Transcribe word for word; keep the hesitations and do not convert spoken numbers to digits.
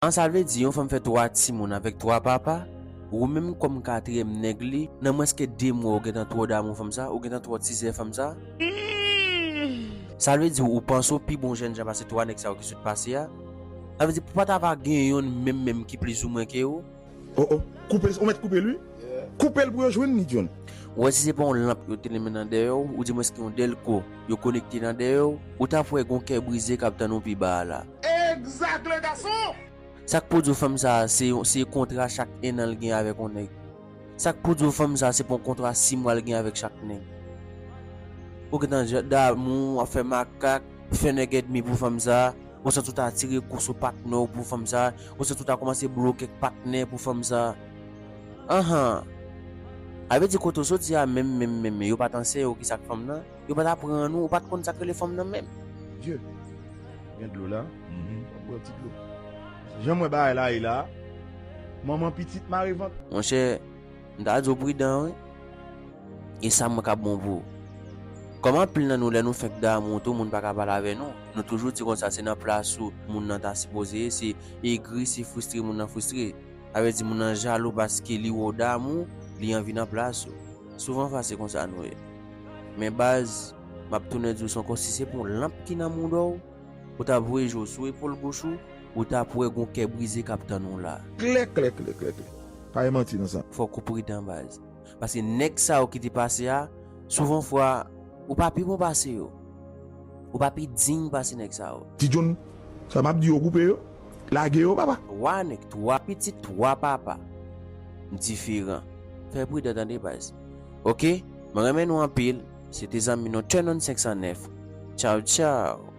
An, sa vle di yon fanm fè twa timoun avèk twa papa, ou menm kòm katriyèm nèg li, nan mwens ke de mwa ou gentan twò damou fanm sa, ou gentan twò tizè fanm sa. Sa vle di ou panse w pi bon jènjan pase twa nèg sa yo ki sot pase a. Sa vle di pou pa ta va gen yonn menm menm ki plizoumwen ke ou. Oh oh, koupe l, ou mèt koupe l wi. Koupe l pou yo jwenn li, John. Ou wè si se pa yon lanp yo te limen nan dèyè w, oudimwens ki yon dèlko yo konekte nan dèyè w, ou t ap wè gon kè brize k ap tann ou pi ba a la. Exact, le garçon! Sa k pou di w fanm sa a, se, se kontra chak en an l gen avèk yon nèg? Sa k pou di w fanm sa a, se pa yon kontra si mwa l gen avèk chak nèg? Ou gentan damou, w ap fè makak, fè nèg èdmi pou fanm sa a, ou santi w ta tire kou sou patnè w pou fanm sa a, ou santi w ta kòmanse bloke ak patnè pou fanm sa a. Anhan. A vle di kote w soti a menm, menm, menm, yo pa t anseye w kisa k fanm nan, yo pa t aprann ou, ou pa t konn sa k rele fanm nan menm. Dye, gen dlo la. Mwen bwè ti dlo. Jan mwen bagay la ye la, manman pitit mare vant. Monchè, m ta di w pridan wi. E sa mwen k ap bon pou ou. Kòm anpil nan nou, lè nou fenk damou tou, moun pa ka pale avè nou. Nou toujou di konsa se nan plas ou moun nan ta sipoze ye, se egri, se fristre moun nan fristre. Sa vle di moun nan jalou paske li wè w damou, li anvi nan plas ou. Souvan fwa se konsa nou ye. Men baz, m ap tounen di w sa ankò, si se pa yon lanp ki nan mouda w, ou t ap voye je w sou epòl goch ou, ou t ap wè gon kè brize k ap tann ou la. Klè, klè, klè, klè, klè. Pa gen manti nan sa. Fòk ou pridan baz. Paske nèg sa yo ki te pase a, souvan fwa, ou pa pi bon pase yo. Ou pa pi diy pase nèg sa yo. Ti John, sa m ap di yo koupe yo, lage yo papa. Twa nèg, twa pitit, twa papa. M diferan. Fè pridan tande baz. Oke, mwen renmen nou anpil. Se te zanmi nou Turn On senk san nèf. Tchaw tchaw.